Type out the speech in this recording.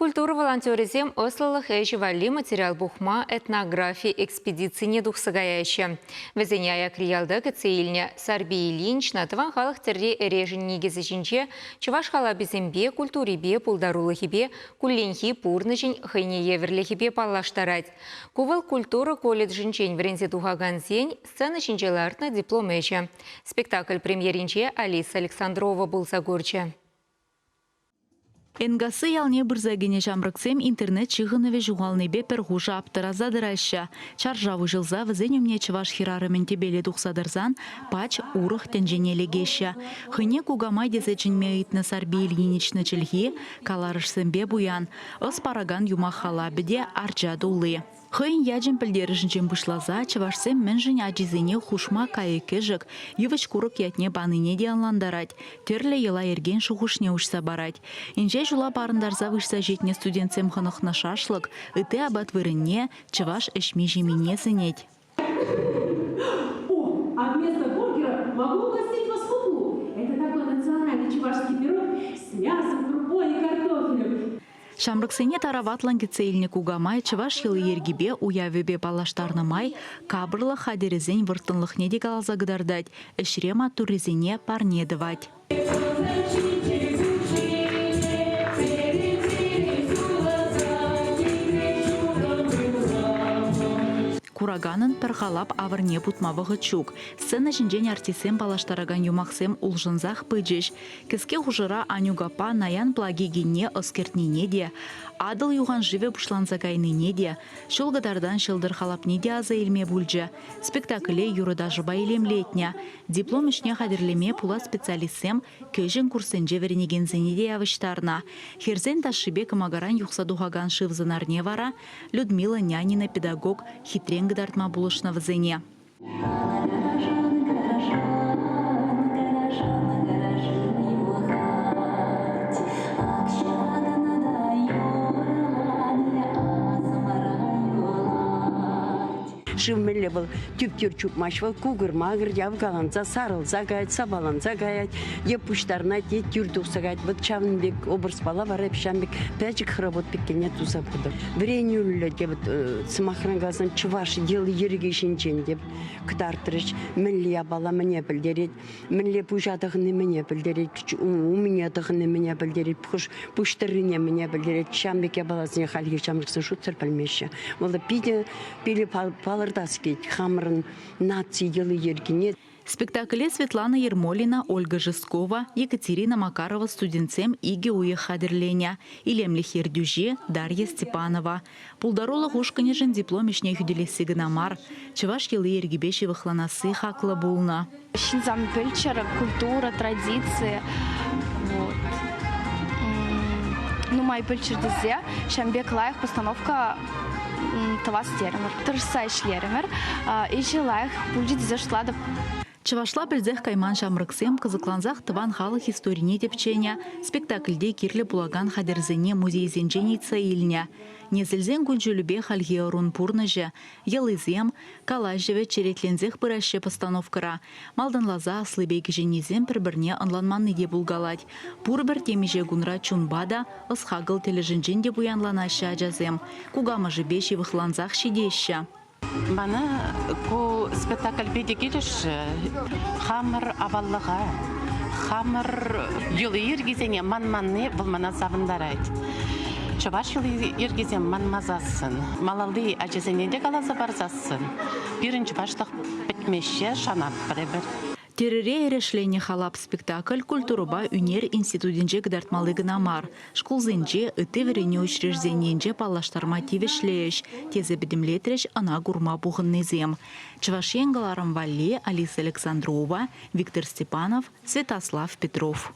Культура волонтерӗсем ӑслӑлӑх ӗҫӗ валли материал пухма этнографи экспедицине тухса каяҫҫӗ. Вӗсене аякри ялта кӗтсе илнӗ Сарпи Ильинична тӑван халӑх тӗрри-эрешӗн никӗсӗ ҫинче чӑваш халапӗсемпе, культурипе, пултарулӑхӗпе, кулленхи пурнӑҫӗн хӑйне евӗрлӗхӗпе паллаштарать. Ку вӑл культура колледжӗнчен вӗренсе тухакансен сцена ҫинче лартнӑ диплом ӗҫӗ. Спектакль премьеринче Алиса Александрова пулса курчӗ. Энкасси ялне пырса кӗнӗ ҫамрӑксем интернет ҫыхӑнӑвӗ ҫухалнипе пӗр хушӑ аптӑраса тӑраҫҫӗ. Чаршав уҫӑлса вӗсен умне чӑваш хӗрарӑмӗн тӗпеле тухса тӑрсан пач урӑх тӗнчене лекеҫҫӗ. Хӑйне кукамай тесе чӗнме ыйтнӑ Сарпи Ильинична чӗлхи каларӑшсемпе пуян, ӑс паракан юмах-халапӗ те арча тулли. Хӑйӗн ячӗн пӗлтерӗшӗнчен пуҫласа чӑвашсем мӗншӗн ачисене хушма кайӑк-кӗшӗк, йывӑҫ-курӑк ятне панине те ӑнлантарать, тӗрлӗ йӑла-йӗркен шухӑшне уҫса парать. Инҫе ҫула парӑнтарса выҫса ҫитнӗ студентсем хӑнӑхнӑ шашлӑк ытти апат вырӑнне чӑваш ӗҫми-ҫимине сӗнет. О, а вместо бургера могу угостить вас фуфлу. Это такой национальный чувашский пирог с мясом, крупой и картофелем. Ҫамрӑксене тараватлӑн кӗтсе илнӗ кукамай чӑваш йӑли-йӗркипе, уявӗпе паллаштарнӑ май капӑрлӑх хатӗрӗсен вӑрттӑнлӑхне те каласа кӑтартать, ӗҫре маттуррисене парне тӑвать. Кураканӑн пӗр халап авӑрне путма вӑхӑт ҫук. Сцена ҫинчен артистсем паллаштаракан юмахсем улшӑнсах пычӗҫ. Кӗске хушӑра Анюк аппа наян Плаки кинне ӑс кӗртнине те, Атӑл юханшывӗ пуҫланса кайнине те, ҫул кӑтартан ҫӑлтӑр халапне те аса илме пулчӗ. Спектакле юрӑ-ташӑпа илемлетнӗ. Диплом ӗҫне хатӗрлеме пулас специалистсем кӗҫӗн курссенче вӗренекенсене те явӑҫтарнӑ. Хӗрсен ташшипе кӑмакаран юхса тухакан шыв сӑнарне вара Людмила Нянина педагог хитрен кӑтартма пулӑшнӑ вӗсене. Шыв мӗнле вӑл тӳп-тӳр чупмасть вӑл, кукӑр-макӑр явкаланса, сарӑлса каять, сапаланса каять, е пуҫтарӑнать, е тӳр тухса каять. Вот ҫавӑн пек образпала вара эп ҫавӑн пек пӗчӗк хоровод пеккине туса пытӑм. Вӗренӳллӗ те вот сӑмахран каласан чӑваш йӑли-йӗрки ҫинчен те кӑтартрӗҫ. Мӗнле япала мӗне пӗлтерет, мӗнле пуҫа тӑхӑнни мӗне пӗлтерет, умне тӑхӑнни мӗне пӗлтерет, хӑш пуҫ тӑррине мӗне пӗлтерет. Ҫавӑн пек япаласене хальхи ҫамрӑксем шутсӑр пӗлмеҫҫӗ. Вӑл питӗ питӗ палӑртас килет хамӑрӑн наци йӑли-йӗркине. Спектакле Светлана Ермолина, Ольга Жесткова, Екатерина Макарова студентсем икӗ уйӑх хатӗрленӗ. Илемлӗх ертӳҫи Дарья Степанова. Пултарулӑх ушкӑнӗшӗн диплом ӗҫне хӳтӗлесси кӑна мар, чӑваш йӑли-йӗркипе ҫывӑхланасси хаклӑ пулнӑ. Ҫынсем пӗлччӗр культура, традиции. Вот. Нумай пӗлччӗр тесе ҫавӑн пек лайӑх постановка тӑвас терӗмӗр. Тӑрӑшса ӗҫлерӗмӗр. Ӗҫӗ лайӑх пулчӗ тесе шутлатӑп. Чӑвашла пӗлсех кайман ҫамрӑксем кӑсӑклансах тӑван халӑх историне тӗпченӗ, спектакльте кирлӗ пулакан хатӗрсене музейсенчен ыйтса илнӗ. Несӗлсен кун-ҫулӗпе хальхи ӑрун пурнӑҫӗ, йӑлисем, калаҫӑвӗ черетленсех пыраҫҫӗ постановкӑра. Малтанласа аслипе кӗҫӗннисем пӗр-пӗрне ӑнланманни те пулкалать. Пурпӗр темиҫе кунра чунпа та, ӑс-хакӑл тӗлӗшӗнчен те пуянланаҫҫӗ ачасем, кукамӑшӗпе ҫывӑхлансах ҫитеҫҫӗ. Мана ку спектакль питӗ килӗшрӗ. Хамӑр аваллӑха, хамӑр йӑли-йӗркисене манманни вӑл мана савӑнтарать. Чӑваш йӑли-йӗркисем манмасассӑн, малалли ачасене те каласа парсассӑн пирӗн чӑвашлӑх пӗтмеҫҫе шанатпӑр эпир. Тӗрӗре эрешленнӗ халап спектакль культурӑпа ӳнер институтӗнче кӑтартмалли кӑна мар, шкулсенче, ытти вӗренӳ учрежденийӗнче паллаштарма тивӗҫлӗ ӗҫ, тесе пӗтӗмлетрӗҫ ӑна курма пухӑннисем. Чӑваш Ен кӑларӑм валли Алиса Александрова, Виктор Степанов, Святослав Петров.